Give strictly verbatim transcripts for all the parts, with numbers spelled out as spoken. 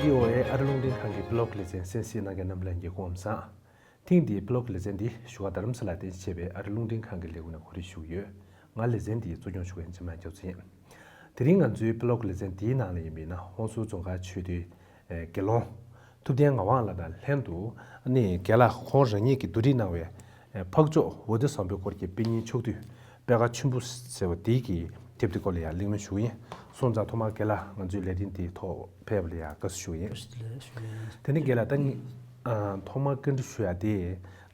བྷི་ཨོ་ཨེ་ཨ་རི་རླུང་འཕྲིན་ཁང་གི་པི་ལོག་ལེ་ཚན་གསན་གཟིགས་གནང་མཁན་རྣམས་ལ་སྐུ་ཁམས་བཟང་། ཐེངས་འདིའི་པི་ལོག་ལེ་ཚན་འདི་བཞུགས་སྒར་རྡ་རམ་ས་ལ་རྟེན་གཞི་བྱས་པའི་ཨ་རི་རླུང་འཕྲིན་ཁང་གི་ལས་ཁུངས་ནས་གོ་སྒྲིག་ཞུས་ཡོད། ང་ལེ་ཚན་འདིའི་གཙོ་སྐྱོང་ཞུ་མཁན་འཇམ་དབྱངས་སྐྱབས་མཚོ་ཡིན། དེ་རིང་ང་ཚོའི་པི་ལོག་ལེ་ཚན་འདིའི་ནང་ལ་ཡིན་པ་ཡིན་ན་ཧོན་སུར་རྫོང་དཀར་ཆོས་སྡེའི་དགེ་སློང་ཐུབ་བསྟན་ངག་དབང་ལགས་དང་ལྷན་དུ་ནི་རྒན་ལགས་ཁོང་རང་ཉིད་ཀྱིས་བསྡུ་སྒྲིག་གནང་བའི་འཕགས་མཆོག་འོད་སྡེ་བཟང་པོའི་སྐོར་གྱི་དཔེ་རྙིང་ཕྱོགས་བསྡུས་དཔེ་ཁག་ཆེན་པོ་ཟེར་བ་དེའི་གི་དེབ་དེ་སྐོར་ལ་ཡང་གླེང་མོལ་ཞུ་གི་ཡིན། སོང་ཙང་ཐོག་མར་རྒན་ལགས་ང་ཚོའི་ལས་རིམ་དེའི་ཐོག་ཕེབས་པ་ལ་ཡང་དགའ་བསུ་ཞུ་གི་ཡིན། དེ་ནི་རྒན་ལགས་ད་ནི་ཐོག་མར་བཀའ་འདྲི་ཞུ་ཡ་དེ་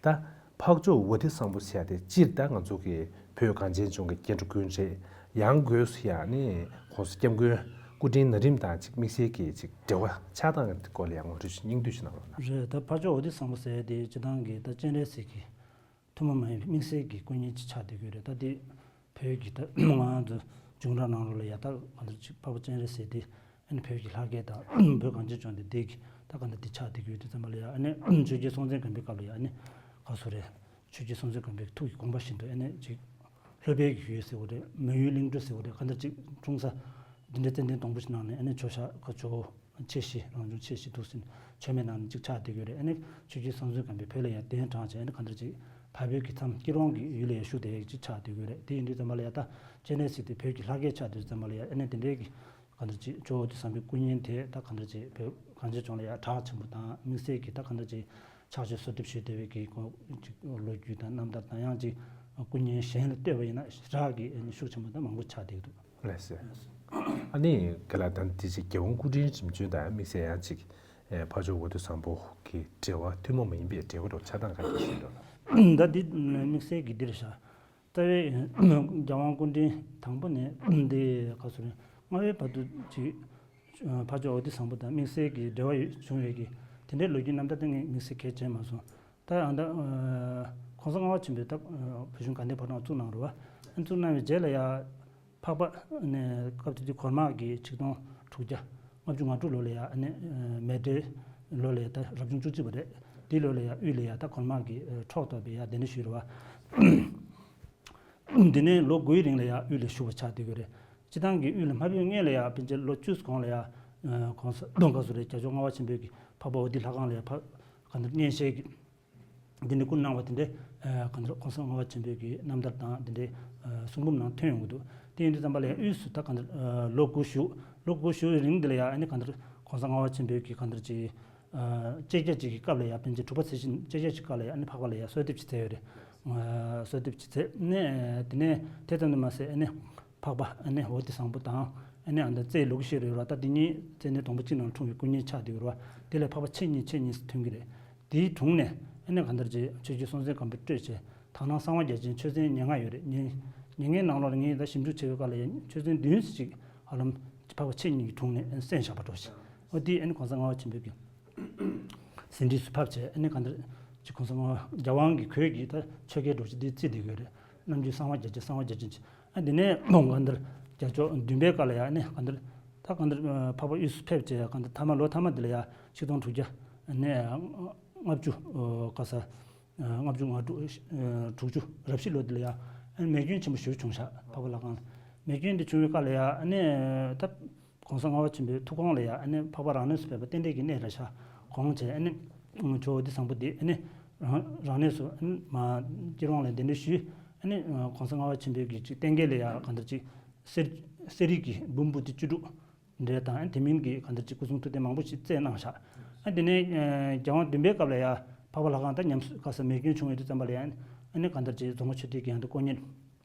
ད་འཕགས་མཆོག་འོད་སྡེ་བཟང་པོ་ཟེར་ཡ་དེ་སྤྱིར་ད་ང་ཚོ་གི་བོད་གངས་ཅན་ལྗོངས་ཀྱི་སྐྱེ་འགྲོ་ཀུན་རེད། ཡང་སྒོས་སུ་ཡང་ནི་༸གོང་ས་༸སྐྱབས་མགོན་སྐུ་ཕྲེང་ན་རིམ་དང་ཅིག་དམིགས་བསལ་གྱི་ཅིག་འབྲེལ་བ་ཆགས་སྟངས་སྐོར་ལ་ཡང་ངོ་སྤྲོད་ཅིག་སྙིང་བསྡུས་ཤིག་གནང་རོགས་གནང་། རེད། ད་འཕགས་མཆོག་འོད་སྡེ་བཟང་པོ་ཟེར་ཡ་དེ་སྤྱིར་བཏང་གི་ད་སྤྱན་རས་གཟིགས་ཀྱི་ཐུན་མོང་མ་ཡིན་པའི་དམིགས་བསལ་གྱི་སྐུ་བརྙན་ཅིག་ཆགས་བསྡད་ཀྱི་ཡོད་རེད། ད་དེ་བོད་ཀྱི་ད་ང་ཚོ་བྱུང་རབས་ནང་ལོགས་ལ་ཡ་ད་གང་ལྟར་ཅིག་འཕགས་པ་སྤྱན་རས་གཟིགས་དེ་ཨ་ནི་བོད་ཀྱི་ལྷ་སྐལ་དང་བོད་གངས་ཅན་ལྗོངས་འདི་བདེ་གི་ད་གང་ལྟར་འདི་ཆགས་བསྡད་ཀྱི་ཡོད་དུས་ཙམ་པ་ལ་ཡ་ཨ་ནི་ཆོས་རྒྱལ་སྲོང་བཙན་སྒམ་པོའི་སྐབས་ལ་ཡ་ཨ་ནི་ག་སོ་རེད། ཆོས་རྒྱལ་སྲོང་བཙན་སྒམ་པོའི་ཐུགས་ཀྱི་དགོངས་པ་བཞིན་དུ་ཨ་ནི་ཅིག་ལྷོ་པའི་གི་ཡུལ་ཟེར་བ་རེད། མོན་ཡུལ་གླིང་བྲོ་ཟེར་བ་རེད། གང་ལྟར་ཅིག་འཁྲུངས་ས་འདི་འདྲའི་ཙན་དན་སྡོང་པོ་ཞིག་ནང་ནས་ཨ་ནི་ཇོ་ཤཱཀ་ཇོ་བོ་ཆེ་བཞི་རང་བྱུང་ཆེ་བཞི་འདུག་ཟེར་ནས་མཆོད་མེ་ནང་ནས་ཅིག་ཆགས་བསྡད་ཀྱི་ཡོད་རེད། ཨ་ནི་ཆོས་རྒྱལ་སྲོང་བཙན་སྒམ་པོས་བོད་ལ་ཡ་གདན་དྲངས་བྱས་ཨ་ནི་གང་ལྟར་ཅིག་བལ་པོའི་གི་མཚམས་སྐྱིད་རོང་གི་ཡུལ་ལ་ཡ་བཞུགས་བསྡད་ཡ་ཅིག་ཆགས་བསྡད་ཀྱི་ཡོད་རེད། དེ་ཡིན་དུས་ཙམ་པ་ལ་ཡ་ད་སྤྱན་རས་གཟིགས་དེ་བོད་ཀྱི་ལྷ་སྐལ་ཆགས་དུས་ཙམ་པ་ལ་ཡ་ཨ་ནི་དེ་འདྲའི་གི་གང་ལྟར་ཅིག་ཇོ་བོ་རྗེ་བཟང་པོའི་སྐུ་བརྙན་དེ་ད་གང་ལྟར་ཅིག་བོད་གངས་ཅན་ལྗོངས་ལ་ཡ་གྲགས་ཆེན་པོ་དང་དམིགས་བསལ་གྱི་ད་གང་ལྟར་ཅིག་ཕྱག་མཆོད་གསོལ་འདེབས་ཞུས་བསྡད་པའི་གི་ཁོ་ཅིག་ལོ་རྒྱུས་དང་རྣམ་ཐར་དང་ཡང་ཅིག་སྐུ་བརྙན་གཞན་ལ་ལྟོས་པ་ཡིན་ན་ཞེ་དྲག་གི་ཤུགས་ཆེན་པོ་དང་མང་པོ་ཆགས་བསྡད་ཀྱི་འདུག་ལགས་སོ། ཨ་ནི་ག་ལ་ད་དེ་ཅིག་རྒྱལ་དབང་སྐུ་ཕྲེང་རིམ་བྱོན་དང་དམིགས་བསལ་ཡང་ཅིག་འཕགས་མཆོག་འོད་སྡེ་བཟང་པོ་གི་འབྲེལ་བ་ཐུན་མོང་མ་ཡིན་པའི་འབྲེལ་བ་རོགས་ཆགས་སྟངས་ག་འདྲ་ཞིག་འདུག་ལ། ད་འདི་དམིགས་བསལ་གྱི་འདིར་བཞག་རྩ་བའི་རྒྱལ་དབང་སྐུ་ཕྲེང་དང་པོ་ནས་འདི་ག་སོ་རེད། ལྔ་པའི་བར་དུ་ཅིག་འཕགས་མཆོག་འོད་སྡེ་བཟང་པོ་དང་དམིགས་བསལ་གྱི་འབྲེལ་བ་ཡོད་བྱུང་ཡོད་ཀྱི་དེ་འདྲའི་ལོ་རྒྱུས་རྣམ་ཐར་དེ་ངས་དམིགས་བསལ་གལ་བྱས་མ་སོང་། ད་ཨ་ད་༸གོང་ས་ལྔ་པ་ཆེན་པོས་ད་བོད་གཞུང་དགའ་ལྡན་ཕོ་བྲང་བཙུགས་གནང་རེད་བ། བཙུགས་གནང་བའི་རྗེས་ལ་ཡ་འཕགས་པ་ནས་སྐབས་དེ་དུས་གོར་དམག་གིས་ཆིག་སྟོང་དྲུག་བརྒྱ་ལྔ་བཅུ་ང་དྲུག་ལོ་ལ་ཡ་ཨ་ནི་མེ་སྤྲེལ་ལོ་ལ་ཡ་ད་རབ་བྱུང་བཅུ་གཅིག་པ་རེད། དེའི་ལོ་ལ་ཡ་དབུས་ལ་ཡ་ད་གོར་དམག་གིས་འཕྲོག་གཏོར་བའི་ཡ་གདན་འདྲེན་ཞུས་རེད་བ། དེ་ནས་ལོ་དགུའི་རིང་ལ་ཡ་དབུས་ལ་བཞུགས་པ་ཆགས་བསྡད་ཀྱི་རེད། སྤྱི་བཏང་གི་དབུས་ལ་མ་ཕེབས་སྔོན་ལ་ཡ་ཕན་ཆད་ལོ་བཅུ་གོང་ལ་ཡ་༸གོང་ས་༸གོང་ས་རེད་རྒྱལ་མཆོག་ལྔ་པ་ཆེན་པོས་ཀྱི་འཕགས་པ་འོད་ལྡན་ལྷ་ཁང་ལ་ཡ་ཕ་ག་འདིར་སྙན་ཤལ་གྱི་འདི་འདྲའི་སྐུ་གནང་བ་དེ་འདྲའི་གང་ལྟར་༸གོང་ས་ལྔ་པ་ཆེན་པོའི་གི་རྣམ་ཐར་དང་དེ་འདྲའི་གསུང་འབུམ་ནང་ཐོན་ཡོང་གི་འདུག་དེ་ཡིན་དུས་ཙམ་པ་ལ་ཡང་དབུས་སུ་ད་གང་ལྟར་ལོ་དགུ་བཞུགས། ལོ་དགུ་བཞུགས་པའི་རིང་འདི་ལ་ཡང་ཨ་ནི་གང་ལྟར་༸གོང་ས་ལྔ་པ་ཆེན་པོའི་གི་གང་ལྟར་ཅིག་བཅད་རྒྱ་ཅིག་གི་སྐབས་ལ་ཡང་ཕན་ཆད་དྲུག་པ་ཚེས་བཞི་བཅད་རྒྱ་ཅིག་སྐབས་ལ་ཡང་ཨ་ནི་འཕགས་པ་ལ་ཡང་གསོལ་འདེབས་ཅིག་མཛད་ཡོད་རེད། གསོལ་འདེབས་ཅིག་མཛད་ནས་དེ་ནས་དེ་ཙམ་དུ་མ་ཟད་ཨ་ནི། འཕགས་པ་ཨ་ནི་འོད་ཟེར་བཟང་པོ་དང་ཨ་ནི་ཨ་ནི་རྩེ་ལུགས་ཤེས་རེད་ར། ད་དེ་གཉིས་ཙན་དན་སྡོང་པོ་གཅིག་ནང་འཁྲུངས་པའི་སྐུ་བརྙན་ཆགས་བསྡད་ཡོད་ར། དེ་ལས་འཕགས་པ་ཆེ་གཉིས་ཆེ་གཉིས་སུ་ཐོན་གྱི་རེད། དེའི་དྲུང་ནས་ཨ་ནི་གང་ལྟར་ཅིག་ཆོས་རྗེ་སྲོང་བཙན་སྒམ་པོས་སྤྲོད་བྱས་དག་སྣང་གསང་བ་རྒྱ་ཅན་ཆོས་ཚན་ཉེར་ལྔ་ཡོད་རེད། ཉེར་ཉེར་ལྔའི་ནང་ལོགས་ལ་ངས་ད་ཞིབ་འཇུག་བྱས་པའི་སྐབས་ལ་ཡང་ཆོས་ཚན་བདུན་ཙམ་ཅིག་ཧ་ལམ་འཕགས་པ་ཆེ་གཉིས་ཀྱི་དྲུང་ནས་གསན་བཞག་པ་འདྲ་ཞིག་འོ་དེ་ཨ་ནི་༸གོང་ས་ལྔ་པ་ཆེན་པོའི་གི་ཟིན་བྲིས་སུ་ཕབ་བྱས་ཨ་ནི་གང་ལྟར་ཅིག་༸གོང་ས་ལྔ་པ་རྒྱལ་དབང་གི་གོས་ཀྱི་ད་ཆོས་སྐལ་འདྲ་ཞིག་འདི་བརྩིས་བསྡད་ཡོད་རེད། རྣམ་འགྱུར་གསང་བ་རྒྱ་ཅན་གསང་བ་རྒྱ་ཅན་ཅིག་ཨ་འདི་ནས་གང་ལྟར་རྒྱལ་མཆོག་བདུན་པའི་སྐབས་ལ་ཡང་ཨ་ནི་གང་ལྟར་ད་གང་ལྟར་འཕགས་པ་དབུས་སུ་ཕེབས་བྱས་གང་ལྟར་ཐ་མ་ལོ་ཐ་མ་འདི་ལ་ཡང་ཆིག་སྟོང་དྲུག་བརྒྱ་ནས་ལྔ་བཅུ་ག་ས་ལྔ་བཅུ་ང་དྲུག་དྲུག་ཅུ་རབ་བཞི་ལོ་འདི་ལ་ཡང་ཨ་ནི་མེ་སྐྱོན་ཆེན་པོ་ཞེ་པོ་བྱུང་ཤག་འཕགས་པ་ལྷ་ཁང་ལ་མེ་སྐྱོན་འདི་བྱུང་བའི་སྐབས་ལ་ཡང་ཨ་ནི་ད། ༸གོང་ས་ལྔ་པ་ཆེན་པོའི་ཐུགས་དགོངས་ལ་ཡང་ཨ་ནི་འཕགས་པ་རང་གནས་སུ་ཕེབས་པ་རྟེན་འབྲེལ་གྱི་གནས་རེད་ཤག་དགོངས་བྱས་ཨ་ནི་ཇོ་བོ་འོད་ཟེར་བཟང་པོ་འདི་ཨ་ནི་རང་རང་གནས་སུ་ཨ་ནི་མ་སྐྱིད་རོང་ལ་གདན་འདྲེན་ཞུས། ཨ་ནི་༸གོང་ས་ལྔ་པ་ཆེན་པོའི་གི་ཅིག་རྟེན་སྐལ་ལ་ཡང་གང་ལྟར་ཅིག་གསེར་གསེར་རིས་ཀྱི་འབུམ་པོ་ཏི་བཅུ་དྲུག་འདྲ་དང་ཨ་ནི་དེ་མིན་གྱི་གང་ལྟར་ཅིག་སྐུ་གསུང་ཐུགས་རྟེན་མང་པོ་ཞིག་བསྩལ་གནང་ཤག་ཨ་ནི་དེ་ནས་རྒྱལ་དབང་བདུན་པའི་སྐབས་ལ་ཡང་འཕགས་པ་ལྷ་ཁང་ད་ཉམས་གསོ་ག་ས་མེ་སྐྱོན་བྱུང་ཡོད་དུས་ཙམ་པ་ལ་ཡང་ཨ་ནི་གང་ལྟར་ཅིག་རྫོང་དཀར་ཆོས་སྡེ་གི་ཡང་དུ་དཀོན་གཉེར།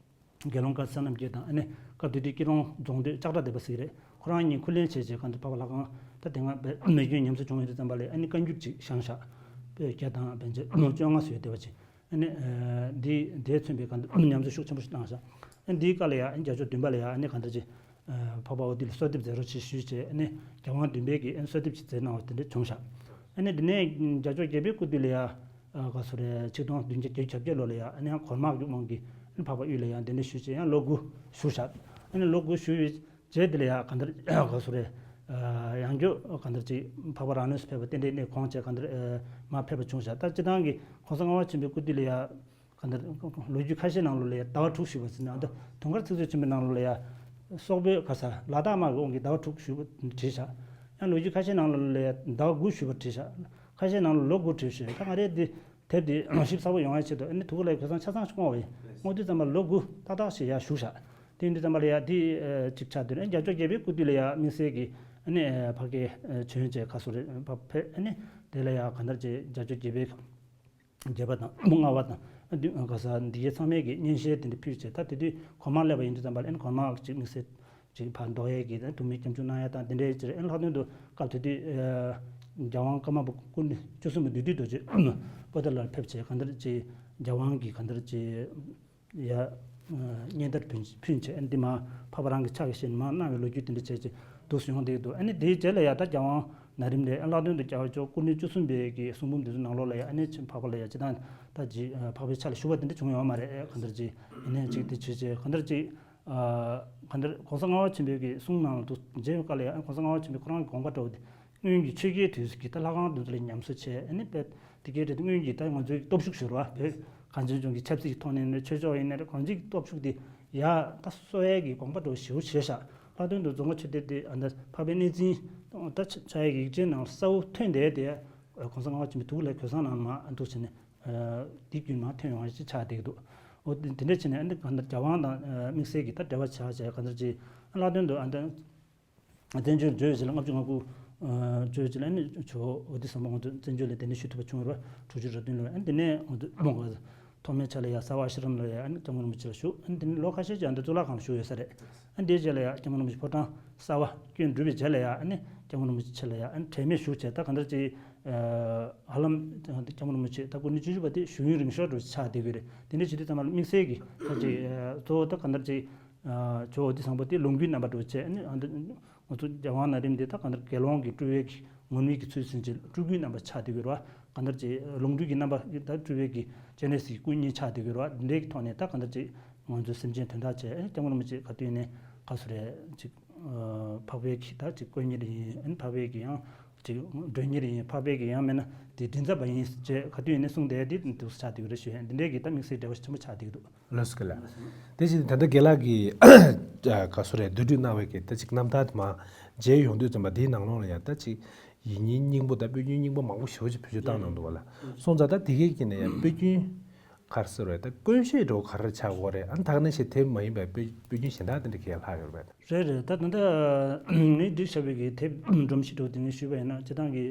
དགེ་སློང་བཀའ་བསམ་རྣམ་རྒྱལ་དང་ཨ་ནི་སྐབས་དེ་དུས་སྐྱིད་རོང་རྫོང་སྡོད་ལྕགས་ཁྲ་སྡེ་པ་ཟིག་རེད། ཁོ་རང་གཉིས་ཁུར་ལེན་བྱས་རྗེས་གང་ལྟར་འཕགས་པ་ལྷ་ཁང་ད་དེ་སྔ་བས་མེ་སྐྱོན་ཉམས་གསོ་བྱུང་ཡོད་དུས་ཙམ་པ་ལས་ཨ་ནི་བཀའ་འགྱུར་ཅིག་བཞེངས་ཤག་པས་བརྒྱ་དང་བརྒྱད་ཅུ་བཅོ་ལྔ་བཟོས་བསྡད་པ་ཅིག་ཨ་ནི་འདི་དེས་མཚོན་པའི་གང་ལྟར་ཉམས་གསོ་ཤུགས་ཆེན་པོ་ཞིག་གནང་ཤག་ཨ་ནི་འདིའི་སྐབས་ལ་ཡང་ཨ་ནི་རྒྱལ་མཆོག་བདུན་པ་ལ་ཡང་ཨ་ནི་གང་ལྟར་ཅིག་འཕགས་པ་འོ་དེ་ལ་གསོལ་འདེབས་མཛད་རོགས་ཞེས་ཞུས་བྱས་ཨ་ནི་རྒྱལ་དབང་བདུན་པས་ཀྱིས་ཨ་ནི་གསོལ་འདེབས་ཅིག་མཛད་གནང་བ་དེ་འདྲ་བྱུང་ཤག་ཨ་ནི་འདི་ནས་རྒྱལ་མཆོག་བརྒྱད་པའི་སྐུ་དུས་ལ་ཡང་། ག་སོ་རེ་ཆིག་སྟོང་བདུན་བརྒྱ་བརྒྱད་ཅུ་གྱ་བརྒྱད་ལོ་ལ་ཡང་ཨ་ནི་ཡང་གོར་དམག་གི་དབང་གིས་ཨ་ནི་འཕགས་པ་དབུས་ལ་ཡང་གདན་འདྲེན་ཞུས་བྱས་ཡང་ལོ་དགུ་བཞུགས་ཤག་ཨ་ནི་ལོ་དགུ་བཞུགས་པའི་རྗེས་དེ་ལ་ཡང་ག་འདིར་ག་སོ་རེ་ཡང་བསྐྱར་ག་འདིར་ཅིག་འཕགས་པ་རང་གནས་སུ་ཕེབས་པ་རྟེན་འབྲེལ་གནས་དགོངས་བྱས་ག་འདིར་མར་ཕེབས་པ་བྱུང་ཤག་ད་སྤྱིར་བཏང་གི་༸གོང་ས་ལྔ་པ་ཆེན་པོའི་སྐུ་དུས་ལ་ཡང་ག་འདིར་ལོ་རྒྱུས་ཁ་ཤས་ནང་ལོགས་ལ་ཡང་ཟླ་བ་དྲུག་བཞུགས་པ་ཟེར་ནས་ཨ་ད་དུང་དཀར་ཚིག་མཛོད་ཆེན་པོའི་ནང་ལོགས་ལ་ཡང་སོག་པོའི་ག་ས་ལ་དྭགས་དམག་གི་དབང་གིས་ཟླ་བ་དྲུག་བཞུགས་པ་བྲིས་ཤག་ཡང་ལོ་རྒྱུས་ཁ་ཤས་ནང་ལ་ལས་ཟླ་དགུ་ཞུས་པ་བྲིས་ཤག་ཁ་ཤས་ནང་ལ་ལོ་དགུ་བྲིས་ཤག་ད་ང་རེ་འདི་དེབ་འདི་ཞིབ་ཚགས་པོ་ཡོང་ཡ་ཆེད་དུ་ཨ་ནི་ཐུ་གུ་ལགས་ཁ་སང་ཆ་ཚང་ཞིག་བསྔོགས་པ་ཡིན། བསྔོགས་དུས་ཙམ་པ་ལོ་དགུ་ཏག་ཏག་ཞིག་ཡར་ཞུགས་ཤག་དེ་ཡིན་དུས་ཙམ་པ་ལ་ཡ་འདི་ཅིག་ཆགས་དུས་ཨ་ནི་རྒྱལ་མཆོག་དགྱེས་པའི་སྐུ་དུས་ལ་ཡ་དམིགས་བསལ་གྱི་ཨ་ནི་ཕ་གིའི་བྱོན་བྱས་ཁ་སོ་རེ་ཕ་ཕེབས། ཨ་ནི་དེ་ལ་ཡ་གང་ལྟར་ཅིག་རྒྱལ་མཆོག་དགྱེས་པའི་བརྒྱད་པ་དང་ལྔ་པ་དང་། ཨ་དུས་ག་ས་འདི་གའི་ཚང་མས་ཀྱི་སྙན་ཤལ་དེ་འདྲ་ཕུལ་བྱས། ད་དེ་དུས་གོང་མ་སླེབས་པ་ཡིན་དུས་ཙམ་པ་ལ་ཨ་ནི་གོང་མ་ཅིག་དམིགས་བསལ་ཅིག་ཕར་འདོགས་ཡས་ཀྱི་ད་ཐུགས་སྨོན་སྐྱབས་འཇུག་གནང་ཡས་དང་དེ་འདྲའི་ཅིག་ཨ་ནི་ལྷག་དོན་དུ་སྐབས་དེ་དུས་ཨ་རྒྱལ་དབང་ཀརྨ་པ་སྐུ་ཕྲེང་བཅུ་གསུམ་པ་བདུད་འདུལ་རྡོ་རྗེ་པོ་ཏཱ་ལར་ཕེབས་བྱས་གང་ལྟར་ཅིག་རྒྱལ་དབང་གི་གང་ལྟར་ཅིག་ཡ་སྙན་དར་ཕུལ་ཕུལ་བྱས། ཨ་ནི་འདི་མར་འཕགས་པ་རང་གི་ཕྱག་གི་བཞེས་ནས་མར་གནང་བའི་ལོ་རྒྱུས་དེ་འདྲ་བྱས་ཅིག་འདུག་སེ་ཡོང་བསྡད་འདུག་ཨ་ནི་དེའི་རྗེས་ལ་ཡ་ད་རྒྱལ་དབང་ན་རིམ་ལས་ཨ་ལྷག་དོན་དུ་རྒྱལ་བ་མཆོག་སྐུ་ཕྲེང་བཅུ་གསུམ་པའི་གི་གསུང་འབུམ་འདི་ཚོ་ནང་ལོགས་ལ་ཡ་ཨ་ནི་ཕྱིན་འཕགས་པ་ལ་ཡ་སྤྱིར་བཏང་ད་ཅིག་འཕགས་པའི་ཕྱག་ལ་ཞུགས་པ་དེ་འདྲ་བྱུང་ཡོད་མ་རེད། གང་ལྟར་ཅིག་ཡིན་ནའི་ཅིག་དེ་བྱས་བྱས་གང་ལྟར་ཅིག་གང་ལྟར་༸གོང་ས་ལྔ་པ་ཆེན་པོའི་གི་གསུང་ནང་ལ་འདུག་མཇལ་བའི་སྐབས་ལ་ཡ་༸གོང་ས་ལྔ་པ་ཆེན་པོས་ཁོ་རང་གི་དགོངས་པ་འདྲ་བོ་དེ། སྔོན་གྱི་ཆོས་རྒྱལ་དུས་སུ་གི་ད་ལྷ་ཁང་དེ་ཚོ་ལ་ཉམས་གསོ་བྱས། ཨ་ནི་དཔེ་དེ་གའི་རེད། སྔོན་གྱི་ད་ང་ཚོའི་སྟོབས་ཤུགས་ཞུ་ར་བ་བོད་གངས་ཅན་ལྗོངས་ཀྱི་ཆབ་སྲིད་ཀྱི་ཐོག་ནས་ནས་ཆོས་ཕྱོགས་ཡིན་ནའི་རེད། གང་ཅིའི་སྟོབས་ཤུགས་དེ་ཡ་ད་གསོ་ཡས་ཀྱི་དགོངས་པ་འདྲ་བོ་ཞེ་པོ་བཞེས་ཤག་ལྷག་དོན་དུ་རྫོང་དཀར་ཆོས་སྡེ་དེ་ཨ་ད་འཕགས་པའི་གནས་འཛིན་ད་ཆ་ཆ་ཡས་ཀྱི་ཡིག་ཆའི་ནང་ལ་གསལ་པོ་ཐོན་བསྡད་དེ། ༸གོང་ས་ལྔ་པ་ཆེན་པོའི་ཐུགས་ལ་གོས་བཟང་ནང་མ་འདུག་བྱས་ནས་དེ་བརྒྱུད་མ་ཐོན་ཡོང་བ་ཞིག་ཆགས་བསྡད་ཀྱི་འདུག་འོ་དེ་དེ་འདྲ་བྱས་ནས་ཨ་ནི་གང་ལྟར་རྒྱལ་དབང་དང་དམིགས་བསལ་གྱི་ད་འབྲེལ་བ་ཆགས་བྱས་གང་ལྟར་ཅིག་ལྷག་དོན་དུ་ཨ་ད། བཙན་བྱོལ་འབྱོར་བའི་རྗེས་ལ་ལྔ་བཅུ་ང་དགུ་འབྱོར་བའི་རྗེས་ལ་ཨ་ནི་ཇོ་བོ་དྷི་སམ་བྷ་ང་ཚོ་བཙན་བྱོལ་ལ་གདན་འདྲེན་ཞུ་ཐུབ་པ་བྱུང་བ་རེད་བ། དྲུག་ཅུ་རེ་བདུན་ལོར། ཨ་ནི་དེ་ནས་ང་ཚོ་མོ་ག་ཐོག་མའི་ཆ་ལ་ཡ་སརྦ་ཨ་ཤི་རམ་ལ་ཡ་ཨ་ནི་སྐྱབས་མགོན་རིན་པོ་ཆེ་ལ་བཞུགས། ཨ་ནི་དེ་ནས་ལོ་ཁ་ཤས་ཅིག་ཨ་ནི་གཙུག་ལག་ཁང་ལ་བཞུགས་ཡོད་ས་རེད། ཨ་ནི་དེའི་རྗེས་ལ་ཡ་སྐྱབས་མགོན་རིན་པོ་ཆེ་ཕོ་བྲང་གསར་པ་བསྐྱོན་གྲུབ་པའི་རྗེས་ལ་ཡ་ཨ་ནི་སྐྱབས་མགོན་རིན་པོ་ཆེ་ལ་ཡ་ཨ་ནི་དྲན་མེད་ཞུ་བྱས། ད་གང་ལྟར་ཅིག་ཧ་ལམ་སྐྱབས་མགོན་རིན་པོ་ཆེ་ད་སྐུ་ཕྲེང་བཅུ་བཞི་པ་དེ་བཞུགས་ཡུན་རིང་ཤོས་འདྲ་བོ་ཆགས་བསྡད་ཀྱི་རེད། དེ་འདྲ་བྱེད་དུས་ཙམ་པ་ལ་དམིགས་བསལ་གྱི་ད་ཅིག་གཙོ་བོ་ད་གང་ལྟར་ཅིག་ཇོ་བོ་དྷི་སམ་བྷ་དེ་ལོངས་སྐུའི་རྣམ་པ་འདྲ་བོ་བྱས། ཨ་ནི་ཨ་ནི་ང་ཚོ་རྒྱལ་དབང་ན་རིམ་དེ་ད་གང་ལྟར་དགེ་སློང་གི་སྤྲུལ་བའི་གི་ངུར་སྨྲིག་གི་ཚུལ་ཟིན་ཅིག་སྤྲུལ་སྐུའི་རྣམ་པ་ཆགས་བསྡད་ཀྱི་རེད་བ། གང་ལྟར་ཅིག་ལོངས་སྤྲུལ་གྱི་རྣམ་པ་ད་སྤྲུལ་བའི་གི་སྤྱན་རས་གཟིགས་སྐུ་བརྙེས་ཆགས་བསྡད་ཀྱི་རེད་བ། འདི་འདྲའི་གི་ཐོག་ནས་ད་གང་ལྟར་ཅིག་ང་ཚོའི་སེམས་ཅན་དོན་དག་བྱས། ཨ་ནི་སྐྱབས་མགོན་རིན་པོ་ཆེ་ག་དུས་ནས་ག་སུ་རེད་ཅིག་འཕགས་པའི་གི་ད་ཅིག་དཀོན་གཉེར་ཡིན། ཨ་ནི་འཕགས་པའི་གི་ཡང་ཅིག་མགྲོན་གཉེར་ཡིན། འཕགས་པའི་གི་ཡང་མིན་ན་དེ་མགྲིན་ཚབ་པ་ཡིན་ཅེས་ག་དུས་ནས་གསུངས་བསྡད་དེ་འདུག་ཆགས་བསྡད་ཀྱི་རེད་ཞུ་ཡ། འདི་འདྲའི་གི་ད་དམིགས་བསལ་འབྲེལ་བ་ཆེན་པོ་ཆགས་བསྡད་ཀྱི་འདུག་ལགས་སོ། ལགས་སོ། དེ་བཞིན་ད་ལྟ་རྒན་ལགས་ཀྱིས་ག་སོ་རེད་བསྡུས་སྒྲིག་གནང་བའི་གི་ད་ཅིག་རྣམ་ཐར་དེ་མར་མཇལ་ཡོང་དུས་ཙམ་པ་དེའི་ནང་ལོགས་ལ་ཡང་ད་ཅིག་ཡིག་རྙིང་རྙིང་པོ་དང་དཔེ་རྒྱུན་རྙིང་པོ་མང་པོ་ཞེ་པོ་ཅིག་བེད་སྤྱོད་བཏང་གནང་འདུག་བ་ལ། སོང་ཙང་ད་དེ་གའི་དཀྱིལ་ནས་ཡང་དཔེ་རྒྱུན་ག་རེ་ཟེར་བས་ད་དཀོན་ཤོས་འདྲ་བོ་ག་རེ་ཆགས་ཀྱི་ཡོད་རེད། ཨ་ནི་ད་ག་ནང་བཞིན་དེ་མ་ཡིན་པའི་དཔེ་དཔེ་རྒྱུན་གཞན་དག་དེ་འདྲ་ག་རེ་ལྷག་ཡོད་རེད་པས། རེད་རེད། ད་ད་ལྟ་ངས་བསྒྲིགས་བཞག་པའི་གི་དེབ་སྒྲོམ་གཞི་འདྲ་བོ་དེ་ངས་ཞུས་པ་ཡིན་ན་སྤྱིར་བཏང་གི་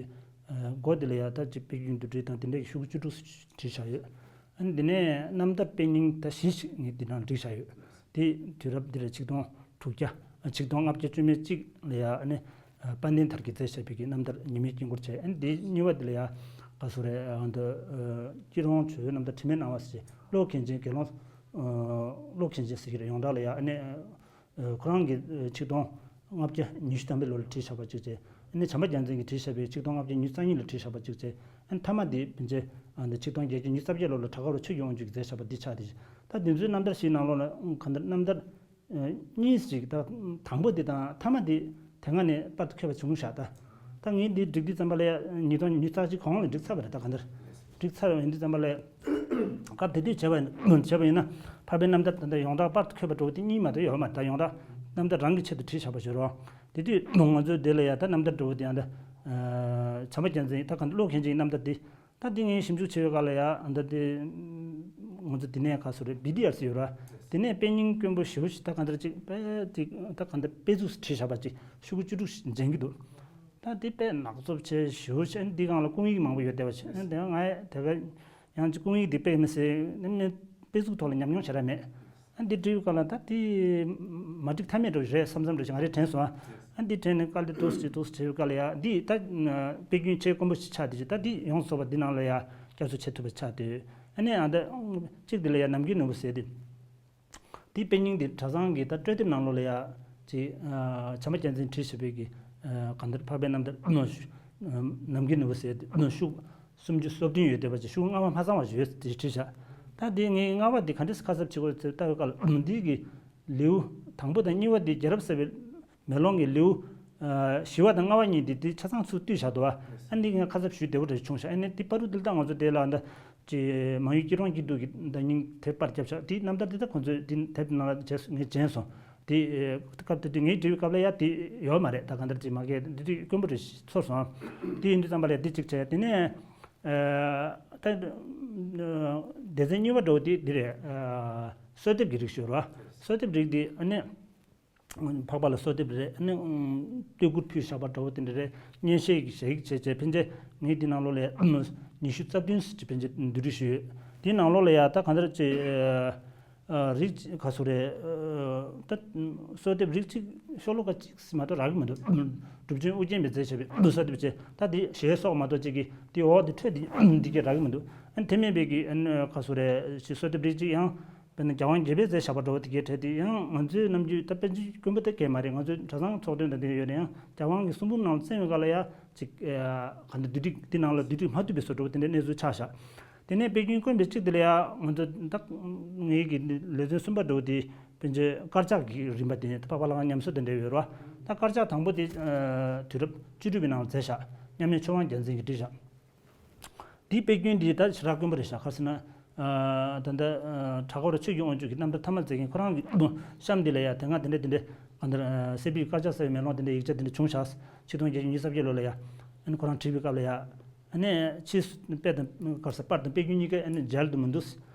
མགོ་དེ་ལ་ཡང་ད་ཅིག་དཔེ་རྒྱུན་བསྡུས་གྲྭའི་དང་དེ་འདྲ་གི་ཤོག་བུ་བཅུ་དྲུག་བྲིས་བཞག་ཡོད། ཨ་ནི་དེ་ནས་རྣམ་ཐར་དཔེ་རྙིང་ད་བཞི་ཞིག་ངས་འདི་ནང་བསྒྲིགས་བཞག་ཡོད། དེ་དུས་རབས་འདི་ལ་ཆིག་སྟོང་དྲུག་བརྒྱ་ཆིག་སྟོང་ལྔ་བརྒྱ་བཅུ་མེད་གཅིག་ལ་ཡ་ཨ་ནི་དཔལ་ལྡན་དར་གྱིས་མཛད་བཞག་པའི་གི་རྣམ་ཐར་ཉི་མའི་དཀྱིལ་འཁོར་བྱས། ཨ་ནི་དེ་གཉིས་པ་འདི་ལ་ཡ་ག་སོ་རེད། ཨ་འདི་སྐྱིད་རོང་ཇོ་བོའི་རྣམ་ཐར་དྲི་མེད་སྣང་བ་ཟེར་བློ་མཁན་ཆེན་དགེ་སློང་བློ་མཁན་ཆེན་ཟེར་གྱི་རེད། ཡོངས་གྲགས་ལ་ཡ་ཨ་ནི། ཁོ་རང་གིས་ཆིག་སྟོང་ལྔ་བརྒྱ་ཉི་ཤུ་ཐམ་པའི་ལོ་ལ་བྲིས་བཞག་པ་གཅིག་བྱས། ཨ་ནི་བྱམས་པ་རྒྱལ་མཚན་གྱིས་བྲིས་བཞག་པའི་ཆིག་སྟོང་ལྔ་བརྒྱ་ཉི་ཤུ་རྩ་གཉིས་ལ་བྲིས་བཞག་པ་གཅིག་བྱས། ཨ་ནི་མཐའ་མ་དེ་ཕན་ཆད་ཨ་ནི་ཆིག་སྟོང་བརྒྱད་བརྒྱ་ཉི་ཤུ་རྩ་བརྒྱད་ལོ་ལ་བྲག་དཀར་པོ་ཆོས་ཀྱི་དབང་ཕྱུག་གིས་མཛད་བཞག་པ་འདི་ཆགས་ཏེ། ད་འདི་ཚོའི་རྣམ་ཐར་བཞིའི་ནང་ལོགས་ལ་གང་ལྟར་རྣམ་ཐར་གཉིས་ཤིག་ད་དང་པོ་འདི་དང་མཐའ་མ་འདི་དེ་སྔ་ནས་པར་དུ་འཁྱོལ་བ་བྱུང་ཤག་ད་ད་ངས་འདི་བསྒྲིགས་དུས་ཙམ་པ་ལ་ཉིས་སྟོང་ཉི་ཤུ་རྩ་གཅིག་གོང་ལ་བསྒྲིགས་ཚར་བ་རེད། ད་གང་ལྟར་བསྒྲིགས་ཚར་བ་ཡིན་དུས་ཙམ་པ་ལ་སྐབས་དེ་དུས་བྱས་པ་བྱས་པ་ཡིན་ན་འཕགས་པའི་རྣམ་ཐར་ད་ལྟ་ཡོངས་གྲགས་པར་དུ་འཁྱོལ་བ་འདྲ་བོ་དེ་གཉིས་མ་གཏོགས་ཡོད་མ་རེད། ད་ཡོངས་གྲགས་རྣམ་ཐར་རང་གི་ཆེད་དུ་བྲིས་བཞག་པ་ཞིག་རེད། དེ་དུས་ང་ཚོའི་འདི་ལ་ཡ་ད་རྣམ་ཐར་འདྲ་བོ་དེ་ཡང་ད་བྱམས་པ་རྒྱལ་མཚན་ད་གང་ལྟར་བློ་མཁན་ཆེན་གྱི་རྣམ་ཐར་དེ། ད་འདི་ངས་ཞིབ་འཇུག་བྱེད་པའི་སྐབས་ལ་ཡ་ཨ་ད་དེ་ང་ཚོ་དེ་ནས་ག་སོ་རེད་བི་ཌི་ཨར་སི་ཡོད་ར། དེ་ནས་དཔེ་རྙིང་དཀོན་པོ་ཞེ་པོ་ཞིག་ད་གང་ལྟར་ཅིག་དཔེ་ཅིག་ད་གང་ལྟར་དཔེ་གཟུགས་སུ་བྲིས་བཞག་པ་ཅིག་ཤོག་གུ་བཅུ་དྲུག་ཞིག་མཇལ་གྱི་འདུག་ད་འདི་དཔེ་ནག་བཙོབ་བྱས་ཞེ་པོ་ཞིག་འདི་སྒང་ལ་སྐུང་ཡིག་མང་པོ་ཡོད་བསྡད་པ་ཞིག་དེ་ང་དེ་ག་ཡང་ཅིག་སྐུང་ཡིག་འདི་དཔེ་མི་སྲིད་ནི་དཔེ་གཟུགས་ཐོག་ལ་ཉམས་མྱོང་བྱེད་ར་མེད། ཨ་འདི་བྲིས་པའི་སྐབས་ལ་ད་འདི་མ་འགྲིག་ཐབས་མེད་འགྲོ་རེད་བསམ་བསམ་འདྲ་ཞིག་ང་རེ་དྲན་སོང་ཨ། ཨ་འདི་དྲན་ནས་དཀའ་ལས་འདུག་སེ་འདུག་སེ་བྲིས་པའི་སྐབས་ལ་ཡ་འདི་ད་དཔེ་རྒྱུན་ཆེས་དཀོན་པོ་ཞིག་ཆགས་བསྡད་ཅིག་ད་འདི་ཡོངས་སུ་རྫོགས་པ་འདི་ནང་ལ་ཡ་བསྐྱར་གསོ་བྱེད་ཐུབ་པ་ཆགས་བསྡད། ཨ་ནི་ཨ་ད་གཅིག་འདི་ལ་ཡ་ནམ་རྒྱུན་ནོར་བུ་ཟེར་ཏེ། འདི་དཔེ་རྙིང་འདི་གྲྭ་ཚང་གི་ད་སྤྲོད་དེབ་ནང་ལོགས་ལ་ཡ་ཅིག་བྱམས་པ་རྒྱལ་མཚན་བྲིས་བཞག་པའི་གི་གང་ལྟར་འཕགས་པའི་རྣམ་ཐར་ནམ་རྒྱུན་ནོར་བུ་ཟེར་ཏེ་ཤུགས། སུམ་ཅུ་སོ་བདུན་ཡོད་བསྡད་པ་ཅིག་ཤོག་གུ་ལྔ་པ་མ་ཚང་བ་ཞིག་ཡོད་ཅེས་བྲིས་བཞག་ད་འདི་ངས་ལྔ་པ་འདི་ག་འདྲས་ཁ་གསབ་བྱེད་དགོས་ཟེར་ལྟ་བའི་སྐབས་ལ་འདི་གི་ལེའུ་དང་པོ་དང་གཉིས་པ་འདི་རྒྱལ་རབས་གསལ་བའི་མེ་ལོང་གི་ལེའུ་བཞི་པ་དང་ལྔ་པ་གཉིས་འདི་འདི་ཆ་ཚང་ཚུར་བཏུས་བཞག་འདུག་ཨ་འདི་ངས་ཁ་གསབ་ཞུ་བདེ་པོ་འདྲ་བྱུང་ཤག་ཨ་ནི་འདི་པར་རུ་འདི་ལྟ་ང་ཚོ་དེ་ལ་འདི་ཅི་མང་ཡུལ་སྐྱིད་གྲོང་སྐྱིད་སྡུག་གི་འདི་སྙིང་དེབ་པར་བརྒྱབ་ཤག་དེའི་རྣམ་ཐར་འདི་ད་ཁོང་ཚོས་འདི་དེབ་ནང་ལ་བྱས་ངས་མཇལ་སོང་ དེ་སྐབས་དེ་དུས་ངས་བྲིས་པའི་སྐབས་ལ་ཡ་དེ་ཡོད་མ་རེད། ད་གང་ལྟར་ཅིག་མ་གས་འདི་དུས་དཀོན་པོ་རེད་ཚོར་སོང་། དེ་ཡིན་དུས་ཙམ་པ་ལ་ཡ་དེ་གཅིག་བྱས། དེ་ནས་ད་སྡེ་ཚན་གཉིས་པ་འདྲ་བོ་དེ་འདི་རེད། གསོལ་འདེབས་ཀྱི་རིགས་ཞུ་རོགས། གསོལ་འདེབས་རིགས་དེ་ཨ་ནི་འཕགས་པ་ལ་གསོལ་འདེབས་རེད། ཨ་ནི་བསྟོད་བཀུར་ཕུལ་བཞག་པ་འདྲ་བོ་དེ་འདྲ་རེད། སྙན་ཤལ་གྱི་ཞལ་གྱིས་བྱས་བྱས་ཕན་ཆད་ངས་དེ་ནང་ལོགས་ལ་ཉི་ཤུ་རྩ་བདུན་ཙམ་ཅིག་ཕན་ཆད་བསྡུས་སྒྲིག་ཞུས་ཡོད། དེ་ནང་ལོགས་ལ་ཡ་ད་གང་ལྟར་ཅིག་རིགས་ག་ཚོད་རེད། ད་གསོལ་འདེབས་རིགས་གཅིག་ཤོ་ལོ་ཀ་གཅིག་ཙམ་མ་གཏོགས་རག་གི་མི་འདུག་གྲུབ་ཆེན་ཨོ་རྒྱན་པས་མཛད་བྱས་པའི་གསོལ་འདེབས་བྱས། ད་དེ་ཞལ་སོགས་མ་གཏོགས་གཅིག་གིས་དེ་འོག་དེ་འཕྲོས་དེ་འདི་གས་རག་གི་མི་འདུག་ཨ་ནི་དེ་མིན་པའི་གི་ཨ་ནི་ག་ཚོད་རེད་ཅིག་གསོལ་འདེབས་རིགས་གཅིག་ཡང་། དཔེར་ན་རྒྱལ་དབང་བརྒྱད་པས་མཛད་བཞག་པ་འདྲ་བོ་དེ་གའི་གྲས་དེ་ཡང་ང་ཚོའི་ནམ་རྒྱུན་ད་པཎ་ཆེན་དཀོན་པོ་དེ་གས་མ་རེད། ང་ཚོའི་གྲྭ་ཚང་ཚོགས་དོན་དང་འབྲེལ་ཡོད་རེད། ཡང་རྒྱལ་དབང་གི་གསུང་འབུམ་ནང་ལ་གསན་པའི་སྐབས་ལ་ཡ་ཅིག་ག་འདྲ་བསྡུས་སྒྲིག་དེ་ནང་ལ་བསྡུས་སྒྲིག་མ་ཐུབ་པའི་བཟོ་འདྲ་བོ་དེ་འདྲའི་གནས་ཚུལ་ཆགས་བཞག་དེ་ནས་དཔེ་རྒྱུན་དཀོན་པའི་གཅིག་དེ་ལ་ཡ་ང་ཚོ་ད་ངེད་ཀྱི་ལེ་ཚན་གསུམ་པ་འདྲ་བོ་དེ་པཎ་ཆེན་དཀར་ཆག་གི་རིམ་པ་དེ་འཕགས་པ་ལྷ་ཁང་ཉམས་གསོ་དེ་འདྲ་ཡོད་རེད་བ། ད་དཀར་ཆག་དང་པོ་དེ་དུས་རབས་བཅུ་དྲུག་པའི་ནང་ལ་མཛད་བཞག་མཉམ་མེད་ཆོས་དབང་རྒྱལ་མཚན་གྱིས་བྲིས་བཞག་དེའི་དཔེ་རྒྱུན་འདི་ད་ཞེ་དྲག་དཀོན་པོ་རེད་ཤག་ག་རེ་ཟེར་ན། ད་ལྟ་གྲྭ་སྐོར་ཆོས་ཀྱི་དབང་ཕྱུག་གི་རྣམ་ཐར་ཐ་མ་མཛད་མཁན་ཁོ་རང་གི་གཤམ་འདི་ལ་ཡ་དེ་སྔ་དེ་འདྲ་དེ་འདྲ་གང་ལྟར་སེ་པི་དཀར་ཆག་ཟེར་བའི་མེ་ལོང་དེ་འདྲ་ཡིག་ཆ་དེ་འདྲ་བྱུང་ཤག་ཆིག་སྟོང་བརྒྱད་བརྒྱ་ཉི་ཤུ་རྩ་བརྒྱད་ལོ་ལ་ཡ་ཨ་ནི་ཁོ་རང་བྲིས་པའི་སྐབས་ལ་ཡ་ཨ་ནི་ཕྱིས་སུ་དཔེ་དང་ག་རེ་ཟེར་པར་དང་དཔེ་རྒྱུན་གཉིས་ཀ་ཨ་ནི་མཇལ་དུ་མི་འདུག་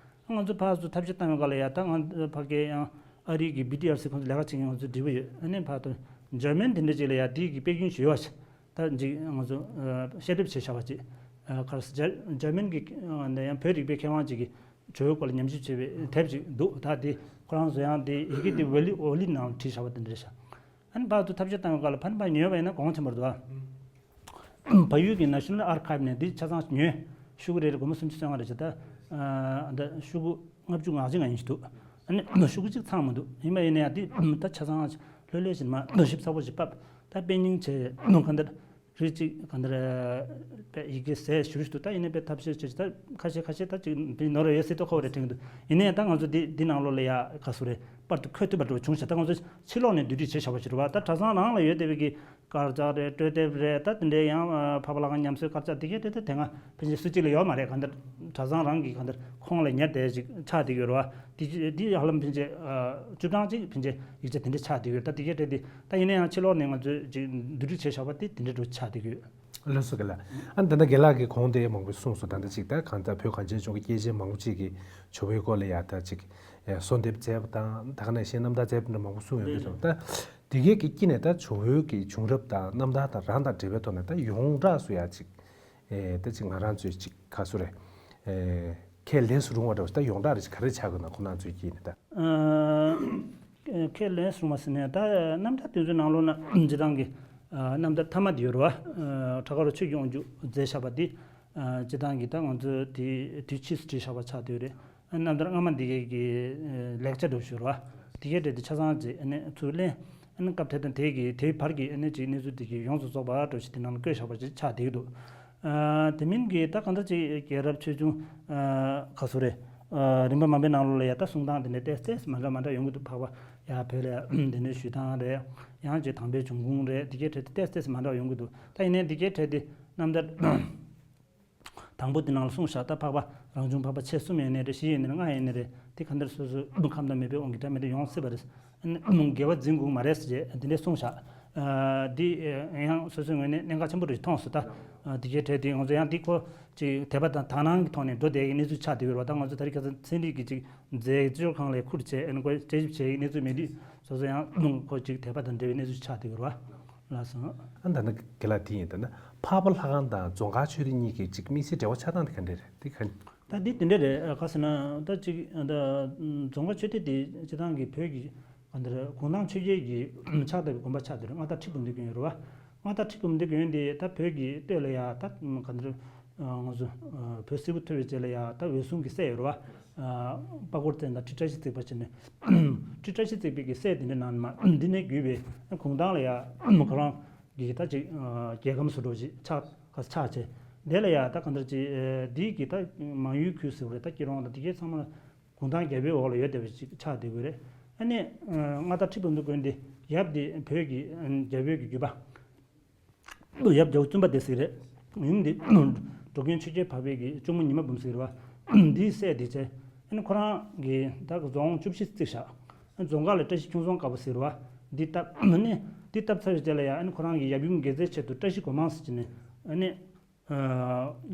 ང་ཚོ་ཕར་ཚུར་ཐབས་ཤེས་བཏང་བའི་སྐབས་ལ་ཡ་ད་ང་ཕ་གིར་ཡང་ཨ་རི་གི་བི་ཏི་ཨར་སི་ཁོང་ཚོ་ལས་ཀ་བྱེད་མཁན་ང་ཚོ་འབྲེལ་བ་ཡོད། ཨ་ནི་ཕར་དུ་འཇར་མན་དེ་འདྲ་ཅིག་ལ་ཡ་དེའི་གི་དཔེ་རྒྱུན་ཞུ་བ་ཞིག་ད་ཅིག་ང་ཚོ་བཤད་སྒྲུབ་བྱས་བཞག་པ་ཅིག་ག་རེ་ཟེར་འཇར་མན་གྱི་ཡང་བོད་རིག་པའི་མཁས་དབང་ཅིག་གིས་ཇོ་བོའི་སྐོར་ལ་ཉམས་ཞིབ་བྱས་པའི་དེབ་ཅིག་འདུག་ད་དེ་ཁོ་རང་ཚོ་ཡང་དེ་ཡི་གེ་དེ་ཝོ་ལི་ཝོ་ལི་ནང་བྲིས་བཞག་པ་དེ་འདྲ་རེད་ཤག་ཨ་ནི་ཕར་ཚུར་ཐབས་ཤེས་བཏང་བའི་སྐབས་ལ་ཕ་ནི་ཕར་ཉོས་པ་ཡིན་ན་གོང་ཆེན་པོ་རེད་འདུག་ཨ། བལ་ཡུལ་གྱི་National Archive་ནས་འདི་ཆ་ཚང་ཉོས། ཤོག་གུ་རེ་རེ་སྒོར་མོ་སུམ་ཅུ་སོ་ལྔ་རེ་བྱས། ད་ད་ཤོག་གུ་ལྔ་བཅུ་ང་གཅིག་ང་ཡིན་ཞིག་འདུག་ཨ་ནི་ཤོག་གུ་གཅིག་ཚང་མི་འདུག་ཡིན་པ་ཡིན་ན་ཡང་འདི་ད་ཆ་ཚང་ལྷོད་ལྷོད་བྱས་མ་ཞིབ་ཚགས་པོ་ཞིག་ཕབ། ད་དཔེ་རྙིང་བྱས་གང་ལྟར་རིགས་གཅིག་གང་ལྟར་དཔེ་ཡི་གེ་ཟས་ཞུ་ཞུ་འདུག་ད་ཡིན་ནའི་དཔེ་ཐབས་ཤེས་བྱས་ད་ཁ་ཤས་ཁ་ཤས་ད་ཅིག་འདི་ནོར་ཡོད་སྲིད་དོ་ཁོ་བ་རེ་དྲན་གྱི་འདུག་ཡིན་ནའི་ད་ང་ཚོ་འདི་འདི་ནང་ལོགས་ལ་ཡ་ག་ཚོད་རེད་པར་དུ་འཁོད་ཐུབ་པ་འདྲ་བོ་བྱུང་ཤག་ད་ང་ཚོ་ཕྱི་ལོགས་ནས་བསྡུས་སྒྲིག་བྱས་བཞག་པ་ཞིག་རེད་བ། ད་གྲྭ་ཚང་རང་ལ་ཡོད་བསྡད་པའི་གི་དཀར་ཆག་རེད། སྤྲོས་དེབ་རེད། ད་དེ་འདྲའི་ཡང་འཕགས་པ་ལྷ་ཁང་ཉམས་གསོའི་དཀར་ཆག་དེ་གས་དེ་ད་དེ་སྔ་ཕན་ཆད་སུ་གཅིག་ལ་ཡོད་མ་རེད། གང་ལྟར་གྲྭ་ཚང་རང་གི་གང་ལྟར་ཁོངས་ལ་ཉར་བསྡད་ཅིག་ཆགས་བསྡད་ཡོད་རེད་བ། དེ་དེ་ཧ་ལམ་ཕན་ཆད་བཅུ་གྲངས་ཅིག་ཕན་ཆད་ཡིག་ཆ་དེ་འདྲ་ཆགས་བསྡད་ཡོད། ད་དེ་གས་དེ་དེ་ད་ཡིན་ན་ཡང་ཕྱི་ལོགས་ནས་ང་ཚོས་ཅིག་བསྡུ་སྒྲིག་བྱས་བཞག་པ་དེ་དེ་འདྲ་འདྲ་ཆགས་བསྡད་ཡོད། ལགས་སོ་རྒན་ལགས། ཨ་ནི་ད་ལྟ་རྒན་ལགས་ཀྱིས་གོང་དེ་མང་པོ་གསུངས་སོང་། ད་ལྟ་ཅིག་ད་གང་ལྟར་བོད་གངས་ཅན་ལྗོངས་ཀྱི་སྐྱེས་ཆེན་མང་པོ་ཅིག་གིས་ཇོ་བོའི་སྐོར་ལ་ཡ་ད་ཅིག་གསོལ་འདེབས་མཛད་པ་དང་ད་ག་ནང་བཞིན་རྣམ་ཐར་མཛད་པ་འདྲ་མང་པོ་གསུངས་ཡོང་གི་འདུག་ད་དེ་གའི་གི་དཀྱིལ་ནས་ད་ཇོ་བོའི་གི་བྱུང་རབས་དང་རྣམ་ཐར་དང་རང་དང་འབྲེལ་བའི་ཐོག་ནས་ད་ཡོངས་གྲགས་སུ་ཡ་ཅིག་ཨེ་ད་ཅིག་ང་རང་ཚོས་ཅིག་ག་ཚོད་རེད། ཨེ་ཁས་ལེན་སུ་རུང་བ་འདྲ་བོ་ཞིག་ད་ཡོངས་གྲགས་རེ་ཞིག་ག་རེ་ཆགས་དགོས་ན་ཁོ་རང་ཚོའི་དཀྱིལ་ནས་ད། ཨ་ཁས་ལེན་སུ་རུང་བ་ཟེར་ནས་ད་རྣམ་ཐར་དེ་ཚོའི་ནང་ལོགས་ན་སྤྱིར་བཏང་གི་རྣམ་ཐར་ཐ་མ་དེ་ཡོད་རེད་བ། ཁྲ་ཁ་རུ་ཆོས་ཀྱི་དབང་ཕྱུག་མཛད་བཞག་པ་དེ་སྤྱིར་བཏང་གི་ད་ང་ཚོས་དེ་དུས་ཕྱིས་སུ་བྲིས་བཞག་པ་ཆགས་བསྡད་ཡོད་རེད། རྣམ་ཐར་སྔ་མ་འདི་གའི་གི་ལེགས་ཆ་འདྲ་བོ་ཞིག་རེད་བ། དེ་གའི་གྲས་དེ་ཆ་ཚང་ཅིག་ཨ་ནི་ཚུར་ལེན། ཨ་ནི་སྐབས་དེ་དང་དེ་གི་དེའི་བར་གྱི་ཨ་ནི་ཅིག་གནས་ཚུལ་དེ་གི་ཡོངས་སུ་རྫོགས་པ་འདྲ་བོ་ཞིག་དེ་ནང་ལ་བཀོད་བཞག་པ་ཅིག་ཆགས་བསྡད་ཀྱི་འདུག་ཨ་དེ་མིན་གྱི་ད་གང་ལྟར་ཅིག་རྒྱལ་རབས་ཆོས་འབྱུང་ཨ་ག་ཚོད་རེད། ཨ་རིམ་པ་མང་པོའི་ནང་ལོགས་ལ་ཡ་ད་གསུང་སྟངས་དེ་འདྲ་ཏོག་ཙམ་མ་འདྲ་མ་འདྲ་ཡོང་གི་འདུག་འཕགས་པ་ཡ་བོད་ལ་ཡ་དེ་འདྲ་ཞུ་སྟངས་རེད། ཡང་ཅིག་དམ་པའི་བྱུང་ཁུངས་རེད། དེ་གའི་གྲས་དེ་ཏོག་ཙམ་མ་འདྲ་ཡོང་གི་འདུག་ད་ཡིན་ནའི་དེ་གའི་གྲས་དེ་རྣམ་ཐར་དང་པོ་དེ་ནང་ལ་གསུངས་བཞག་ད་འཕགས་པ་རང་བྱུང་འཕགས་པ་ཆེ་གསུམ་ཡོད་ནི་རེད། བཞི་ཡོད་ནི་རེད། ལྔ་ཡོད་ནི་རེད། དེ་གང་ལྟར་སོ་སོའི་ཁམས་དང་མོས་པའི་དབང་གིས་འདྲ་མི་འདྲ་ཡོང་སྲིད་པ་རེད། དགེ་བ་འཛིན་དགོས་མ་རེད་ཟེར་བྱས་དེ་འདྲས་གསུངས་བཞག་ཨ་འདི་ཡང་སོ་སོའི་ངོས་ནས་གནད་འགག་ཆེན་པོ་རེད་མཐོང་སོང་། ད་ཨ་འདི་གའི་གྲས་དེ་ང་ཚོ་ཡང་འདི་ཁོ་ཅིག་དད་པ་དང་དག་སྣང་གི་ཐོག་ནས་འགྲོ་བསྡད་ཀྱི་གནས་ཚུལ་ཆགས་བསྡད་ཡོད་རེད་བ། ད་ང་ཚོ་ད་རེས་ཁ་སང་ཚན་རིག་གི་ཅིག་མཛད་སྤྱོད་ཁང་ལ་ཁུར་བྱས་ཨ་ནི་ཁོ་དཔྱད་ཞིབ་བྱེད་ཀྱི་གནས་ཚུལ་མེད་དུས་སོ་སོ་ཡང་ཁོ་ཅིག་དད་པ་དང་འབྲེལ་བའི་གནས་ཚུལ་ཆགས་བསྡད་ཡོད་རེད་བ། ལགས་སོ། ཨ་ད་ནི་རྒན་ལགས་དེ་ཡིན་ད་ན་འཕགས་པ་ལྷ་ཁང་དང་རྫོང་དཀར་ཆོས་སྡེ་གཉིས་ཀྱི་ཅིག་དམིགས་བསལ་འབྲེལ་བ་ཆགས་སྟངས་དེ་ག་འདྲས་རེད། དེ་ག་ད་འདི་དེ་འདྲ་རེད། ག་ཟེར་ན་ད་ཅིག་ད་རྫོང་དཀར་ཆོས་སྡེ་དེ་སྤྱིར་བཏང་གི་བོད་ཀྱི་ག་འདི་རེད་གུང་ཐང་ཆོས་རྒྱལ་གྱི་ཕྱག་བཏབ་པའི་དགོན་པ་ཆགས་བསྡད་རེད། མངའ་བདག་ཁྲི་འབུམ་སྡེ་དགོན་ཡོད་རེད་བ། མངའ་བདག་ཁྲི་འབུམ་སྡེ་དགོན་དེ་ད་བོད་ཀྱི་སྟོད་ལ་ཡ་ད་ག་འདི་རེད་ང་ཚོ་བོད་སིལ་བུ་ཐོར་བའི་རྗེས་ལ་ཡ་ད་འོད་སྲུང་གི་སྲས་ཡོད་རེད་བ། པ་ཀོར་བཙན་དང་ཁྲི་བཀྲ་ཤིས་བརྩེགས་པ་བྱས་ནས་ཁྲི་བཀྲ་ཤིས་བརྩེགས་པའི་གི་སྲས་དེ་འདྲ་ནང་ནས་མ་འདི་ནས་བརྒྱུད་པའི་གུང་ཐང་ལ་ཡ་ཁོ་རང་གི་ད་ཅིག་རྒྱལ་ཁམས་སུ་འགྲོ་ཅིག་ཆགས་ག་ཆགས་བྱས་དེ་ལ་ཡ་ད་ག་འདི་རེད་ཅིག་འདི་གི་ད་མང་ཡུལ་ཁུལ་ཟེར་བ་རེད། ད་སྐྱིད་རོང་དང་དེ་གའི་ཚང་མ་གུང་ཐང་རྒྱལ་པོའི་འོག་ལ་ཡོད་བསྡད་པ་ཅིག་ཆགས་བསྡད་དགོས་རེད། ཨ་ནི་མངའ་བདག་ཁྲི་འབུམ་སྡེ་དགོན་འདི་ཡབ་འདི་བོད་ཀྱི་རྒྱལ་པོའི་གི་བརྒྱུད་པ། ཡབ་རྒྱལ་པོ་བཙུན་པ་སྡེ་སྲིད་རེད། ཡུམ་འདི་འགྲོ་མགོན་ཆོས་རྒྱལ་འཕགས་པའི་གི་གཅུང་མོ་ཉི་མ་འབུམ་སྲིད་རེད་བ། འདིའི་སྲས་དེ་བྱས། ཨ་ནི་ཁོ་རང་གི་ད་རྫོང་བཅུ་བཞི་བརྩིགས་བཞག་རྫོང་ཁག་ལ་བཀྲ་ཤིས་ཁྱུང་རྫོང་དཀར་པོ་ཟེར་བ་འདི་བཏབ་ནས། འདི་བཏབ་ཚར་བའི་རྗེས་ལ་ཡང་ཨ་ནི་ཁོ་རང་གི་ཡབ་ཡུམ་དགེ་རྩའི་ཆེད་དུ་བཀྲ་ཤིས་སྒོ་མང་ཟེར་གྱི་ནས་ཨ་ནི།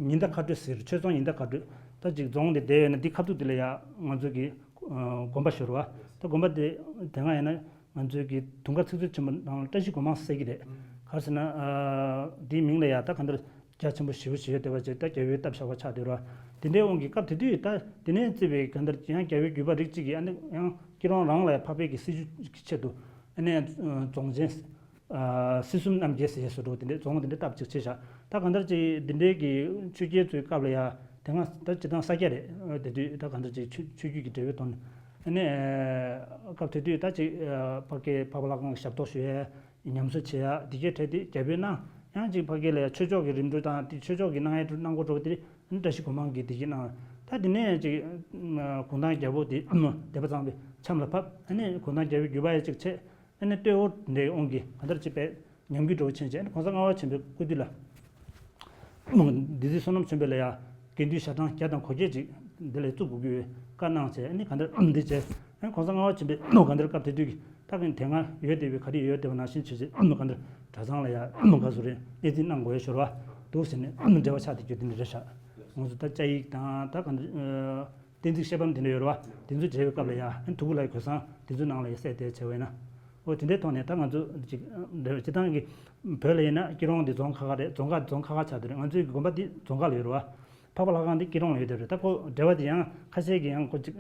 ཉི་ཟླ་མཁའ་འགྲོས་ཟེར། ཆོས་རྫོང་ཉི་ཟླ་མཁའ་འགྲོས། ད་ཅིག་རྫོང་དེ་བསྡད་ཡོད་ན་འདི་ཁ་ཐུག་དེ་ལ་ཡ་ང་ཚོ་གི་དགོན་པ་ཤོར་བ། ད་དགོན་པ་དེ་དེ་སྔ་ཡིན་ན་ང་ཚོའི་གི་དུང་དཀར་ཚིག་མཛོད་ཆེན་པོ་ནང་ལ་བཀྲ་ཤིས་སྒོ་མང་ཟེར་གྱི་རེད། ག་རེ་ཟེར་ན་དེའི་མིང་ལ་ཡ་ད་གང་ལྟར་རྒྱ་ཆེན་པོ་ཞེ་པོ་ཞིག་ཡོད་བསྡད་པ་ཅིག་ད་རྒྱལ་པོའི་བཏབ་བཞག་པ་ཆགས་བསྡད་ར། དེ་འདྲའི་དབང་གིས་སྐབས་དེ་དུས་ད་དེ་ནས་བརྩིས་པའི་གང་ལྟར་ཡང་རྒྱལ་པོའི་བརྒྱུད་པ་རིགས་གཅིག་གིས་ཨ་ནི་ཡང་སྐྱིད་རོང་རང་ལ་ཡ་འཕགས་པའི་གི་སྲིད་ཇུས་ཀྱི་ཆེད་དུ་ཨ་ནི་རྫོང་ཆེན། སྲིད་གསུམ་རྣམ་རྒྱལ་ཟེར་བཟོ་འདྲ་དེ་འདྲའི་རྫོང་དེ་འདྲ་བཏབ་ཅིག་བྱས་བཞག་ད་གང་ལྟར་ཅིག་འདི་འདྲའི་གི་ཆོས་རྒྱལ་ཚོའི་སྐབས་ལ་ཡ་དེ་སྔ་ད་སྤྱིར་བཏང་ས་སྐྱ་རེད། དེ་དུས་ད་གང་ལྟར་ཅིག་ཆོས་ཆོས་བརྒྱུད་ཀྱི་འབྲེལ་བའི་དོན་ཨ་ནི་སྐབས་དེ་དུས་ད་ཅིག་ཕ་སྐད་འཕགས་པ་ལྷ་ཁང་གི་ཞབས་ཏོག་ཞུ་ཡ་ཉམས་གསོ་བྱེད་ཡ་འདི་གའི་གྲས་དེ་རྒྱལ་པོས་གནང་། ཡང་ཅིག་ཕ་སྐད་ལ་ཡ་ཆོས་ཕྱོགས་ཀྱི་རིམ་གྲོ་དང་དེ་ཆོས་ཕྱོགས་ཀྱི་གནང་ཡ་གནང་དགོས་འགྲོ་བ་དེ་ཨ་ནི་བཀྲ་ཤིས་སྒོ་མང་གིས་འདི་གའི་གནང་། ད་དེ་ནས་ཅིག་གུང་ཐང་རྒྱལ་པོ་དེ་སྡེ་པ་གཙང་པོའི་ཆམ་ལ་ཕབ། ཨ་ནི་གུང་ཐང་རྒྱལ་པོའི་བརྒྱུད་པ་ཡ་ཅིག་བྱས། ཨ་ནི་སྟོད་འོག་འདྲའི་དབང་གིས་གང་ལྟར་ཅིག་པས་ཉམས་རྒུད་འགྲོ་ཕྱིན་བྱས། ཨ་ནི་གོང་ས་ལྔ་པ་ཆེན་པོའི་སྐུ་དུས་ལ། སྡེ་སྲིད་བསོད་ནམས་ཆོས་འཕེལ་ལ་ཡ་དགེ་འདུན་ཞལ་གྲངས་བརྒྱ་དང་གོ་བརྒྱད་ཅིག་འདི་ལ་བཙུགས་དགོས་ཀྱི་ཡོད་བཀའ་གནང་བྱས། ཨ་ནི་གང་ལྟར་འདི་བྱས། ཨ་ནི་གོང་ས་ལྔ་པ་ཆེན་པོས་གང་ལྟར་སྐབས་དེ་དུས་ཀྱི་ད་གིན་དེ་སྔ་ཡོད་བསྡད་པའི་ག་རེ་ཡོད་བསྡད་པ་ནང་བཞིན་བྱས་བྱས། གང་ལྟར་གྲྭ་ཚང་ལ་ཡ་ག་ཟེར་རེད། གནས་འཛིན་གནང་དགོས་ཡ་ཤོར་བ་འདུག་ཟེར་ནས་འབྲེལ་བ་ཆགས་བསྡད་རྒྱུ་དེ་འདྲ་རེད་ཤག་ང་ཚོ་ད་བཅའ་ཡིག་དང་ད་གང་ལྟར། བསྟན་རྩིས་བཤད་པ་དེ་འདྲ་ཡོད་རེད་བ། དེ་ཚོ་བྱས་པའི་སྐབས་ལ་ཡ་ཨ་ནི་ཐུ་གུ་ལ་ཡ་གོས་བཟང་དེ་ཚོའི་ནང་ལ་ཡ་གསལ་བསྡད་བྱས་པ་ཡིན་ན། འོ་དེ་འདྲའི་ཐོག་ནས་ད་ང་ཚོ་ཅིག་འབྲེལ་བ་སྤྱིར་བཏང་གི་བོད་ལ་ཡིན་ན་སྐྱིད་རོང་འདི་རྫོང་ཁག་ཁག་རེད། རྫོང་ཁག་རྫོང་ཁག་ཁག་ཆགས་བསྡད་རེད། ང་ཚོའི་དགོན་པ་འདི་རྫོང་ཁག་ལ་ཡོད་རེད་བ། འཕགས་པ་ལྷ་ཁང་འདི་སྐྱིད་རོང་ལ་ཡོད་བསྡད་རེད། ད་ཁོ་འབྲེལ་བ་དེ་ཡང་ཁ་ཤས་ཀྱིས་ཡང་ཁོ་ཅིག་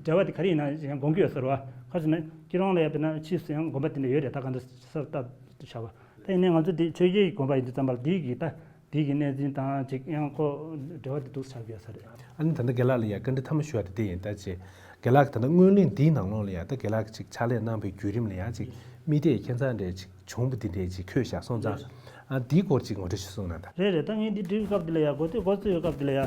འབྲེལ་བ་དེ་ག་རེ་ཡིན་ན་ཡང་དགོངས་ཀྱི་ཡོད་ཟེར་བ། ག་རེ་ཟེར་ན་སྐྱིད་རོང་ལ་ཡ་དཔེར་ན་ཕྱིས་སུ་ཡང་དགོན་པ་དེ་འདྲ་ཡོད་རེད། ད་ག་འདྲ་གསར་བཏབ་བཞག་པ། ད་ཡིན་ནའི་ང་ཚོ་འདི་ཆོས་རྒྱལ་གྱི་དགོན་པ་ཡིན་དུས་ཙམ་པ་ལ་འདི་གི་ད་འདི་གི་གནས་འཛིན་དང་ཅིག་ཡང་ཁོ་འབྲེལ་བ་དེ་འདུག་ཆགས་ཡོད་ས་རེད། ཨ་ནི་ད་ལྟ་རྒན་ལགས་ལ་ཡ་བཀའ་འདྲི་མཐའ་མ་ཞུ་བ་དེ་འདི་ཡིན། ད་ཅེ་རྒན་ལགས་ཀྱི་ད་ལྟ་སྔོན་གླེང་འདིའི་ནང་ལོགས་ལ་ཡ་ད་རྒན་ལགས་ཀྱིས་ཅིག་ཕྱག་ལས་གནང་པའི་བརྒྱུད་རིམ་ལ་ཡ་ཅིག་དམིགས་གཏད་ཁྱད་མཚར་འདྲ་ཅིག་བྱུང་བ་འདི་འདྲ་ཅིག་འཁོད་བཞག་སོང་ཙང་། ཨ་འདིའི་སྐོར་ཅིག་ངོ་སྤྲོད་ཞིག་གསུངས་གནང་དང་། རེད་རེད། ད་ངས་འདི་འབྲི་བའི་སྐབས་འདི་ལ་ཡ་འགོ་སྟོད་འགོ་བཙུགས་པའི་སྐབས་འདི་ལ་ཡ།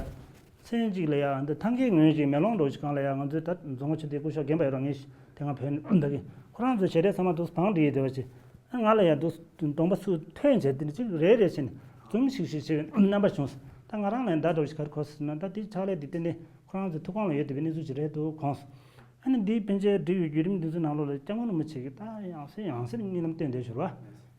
མཚན་གཅིག་ལ་ཡ་འདི་ཐང་གའི་ངོས་ཀྱི་མེ་ལོང་འདྲ་ཞིག་སྒང་ལ་ཡ་ང་ཚོའི་ད་རྫོང་ཁ་ཆུ་འདི་སྐུ་ཞབས་རྒན་པ་ཡོད་ར། ངས་དེ་སྔ་བོད་ནས་ད་གི་ཁོ་རང་ཚོའི་བྱེད་གྲས་ཚང་མ་འདུག་བང་བསྒྲིགས་ཡོད་བསྡད་པ་ཅིག་ཨ་ང་ལ་ཡ་འདུག་གདོང་པ་ཚུར་ཐོན་བྱས་འདི་འདྲ་ཅིག་རེ་རེ་བྱས་ནས་འཛུམ་ཤིག་ཤིག་བྱེད་པའི་རྣམ་པ་བྱུང་སོང་། ད་ང་རང་ལ་ཡང་ད་འདྲ་ཞིག་ག་རེ་གོ་སོང་ཟེར་ན། ད་འདི་ཕྱག་ལས་འདི་ཏན་ཏན་ཁོ་རང་ཚོའི་ཐུགས་དགོངས་ལ་ཡོད་བསྡད་པའི་གནས་ཚུལ་ཅིག་རེད་འདུག་དགོངས་སོང་། ཨ་ནི་འདིའི་ཕན་ཆད་འབྲི་བའི་བརྒྱུད་རིམ་འདི་ཚོའི་ནང་ལོགས་ལ་སྐྱབས་མགོན་རིན་པོ་ཆེ་གིས་ད་ཡང་སེ་ཡང་སེ་གཉིད་ལམ་སྟོན་བསྡད་ཤོར་བ།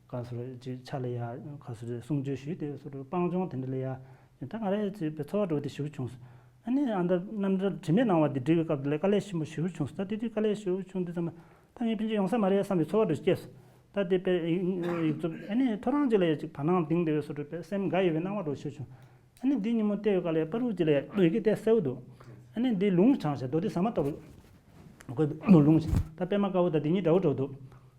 ག་སོ་རེ་ཅིག་ཕྱག་ལ་ཡ་ག་སོ་རེ་གསུང་ཆོས་ཞུས་དེ་སོ་རེ་སྤང་ལྗོངས་དེ་འདྲ་ལ་ཡ། ད་ང་རའི་ཚོའི་བེད་ཚོར་བ་འགྲོ་དེ་ཞེ་པོ་བྱུང་སོང་། ཨ་ནི་ཨ་ད་རྣམ་ཐར་དྲི་མེད་སྣང་བ་འདི་འབྲི་བའི་སྐབས་དེ་ལ་དཀའ་ལས་ཆེན་པོ་ཞེ་པོ་བྱུང་སོང་། ད་དེ་དུས་དཀའ་ལས་ཞེ་པོ་བྱུང་དུས་ཙམ་པ་ད་ངས་ཕན་ཆད་ཡོང་ས་མ་རེད་བསམ་པའི་ཚོར་བ་འདྲ་སྐྱེས་སོང་། ད་དེ་དཔེ་ཡིག་ཡིག་རྩུབ་ཨ་ནི་ཐོ་རངས་ཅིག་ལ་ཡ་ཅིག་བར་སྣང་ལྡིང་བསྡད་པའི་བཟོ་འདྲ་དཔེ་སེམས་དགའ་ཡོད་པའི་སྣང་བ་འདྲ་ཞིག་བྱུང་། ཨ་ནི་འདི་ཉིན་མོ་བལྟས་པའི་སྐབས་ལ་ཡ་པ་རུ་ཅིག་ལ་ཡ་ཡི་གེ་དེ་གསལ་པོ་འདུག་ཨ་ནི་འདི་ལུང་དྲངས་བྱས་མདོ་སྡེ་ཟ་མ་ཏོག་དགོས་པའི་ལུང་ཞིག་ད་དཔེ་མ་དཀར་པོ་དང་འདི་གཉིས་འདྲ་བོ་འདྲ་བོ་འདུག་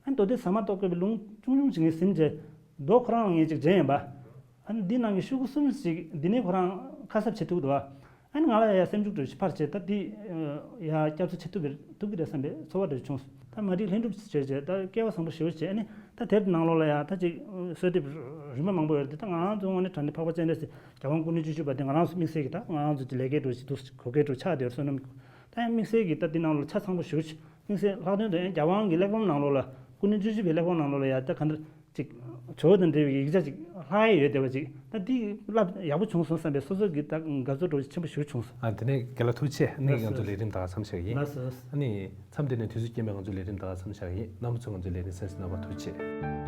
ཨ་ནི་མདོ་སྡེ་ཟ་མ་ཏོག་དགོས་པའི་ལུང་ཆུང་ཆུང་ཞིག་ངས་ཟིན་བྱས་མདོ་ཁོ་རང་ངས་ཅིག་མཇལ་ཡིན་པ། ཨ་ནི་འདི་ནང་གི་ཤོག་གུ་གསུམ་ཞིག་འདི་ནས་ཁོ་རང་ཁ་གསབ་བྱེད་ཐུབ་འདུག་བ། ཨ་ནི་ང་ལ་ཡ་སེམས་ཤུགས་འདྲ་ཞིག་འཕར་བྱས་ད་འདི་ཡ་སྐྱབས་བཅོལ་བྱེད་ཐུབ་པའི་ཐུབ་ཀྱི་རེད་བསམ་པའི་ཚོར་བ་འདྲ་བྱུང་སོང་། ད་མ་བསྒྲིགས་ལྷུན་གྲུབ་བྱས་བྱས་ད་སྐལ་བ་བཟང་པོ་ཞེ་པོ་བྱས། ཨ་ནི་ད་དེབ་ནང་ལོགས་ལ་ཡ་ད་ཅིག་གསོལ་འདེབས་རིམ་པ་མང་པོ་ཡོད་རེད་དེ། ད་ང་རང་ཚོ་དངོས་གནས་དྲང་གནས་འཕགས་པ་སྤྱན་རས་གཟིགས་རྒྱལ་དབང་སྐུ་ཕྲེང་བཅུ་བཞི་པ་དེ་ང་རང་ཚོ་དམིགས་བསལ་གྱི་ད་ང་རང་ཚོ་ཀྱི་ལས་ཀའི་འགྲོ་ཞིག་འདུག་གོ་སྐལ་འགྲོ་ཆགས་བསྡད་ཡོད་བསོད་ནམས། ད་ཡང་དམིགས་བསལ་གྱི་ད་འདི་ནང་ལ་ཆ་ཚང་པོ་ཞེ་པོ་ཅིག་དམིགས་བསལ་ལྷག་དོན་དུ་ཡང་རྒྱལ་དབང་གི་གླེགས་བམ་ནང་ལོགས་ལ་སྐུ་ཕྲེང་བཅུ་བཞི་པའི་གླེགས་བམ་ནང་ལོགས་ལ་ཡ་ད་ག་འདྲ་ཅིག་ཇོ་བོ་དང་འབྲེལ་བའི་ཡིག་ཆ་ཅིག་ལྷག་ཡས་ཡོད་བསྡད་པ་ཅིག་ད་འདི་བསླབ་ཡག་པོ་བྱུང་སོང་བསམ་པའི་སོ་སོ་གི་ད་དགའ་ཚོར་འདྲ་ཆེན་པོ་ཞེ་པོ་བྱུང་སོང་། ཨ་དེ་ནས་རྒན་ལགས་ཐུགས་རྗེ་ཆེ། ཨ་ནི་ང་ཚོ་ལས་རིམ་ད་ག་མཚམས་བཞག་གི་ཡིན། ལགས་སོ། ཨ་ནི་མཚམས་དེ་ནས་དུས་ཚོད་རྐྱེན་པས་ང་ཚོ་ལས་རིམ་ད་ག་མཚམས་བཞག་གི་ཡིན། རྣམ་པ་ཚོ་ང་ཚོའི་ལས་རིམ་གསན་གཟིགས་གནང་བར་ཐུགས་རྗེ་ཆེ།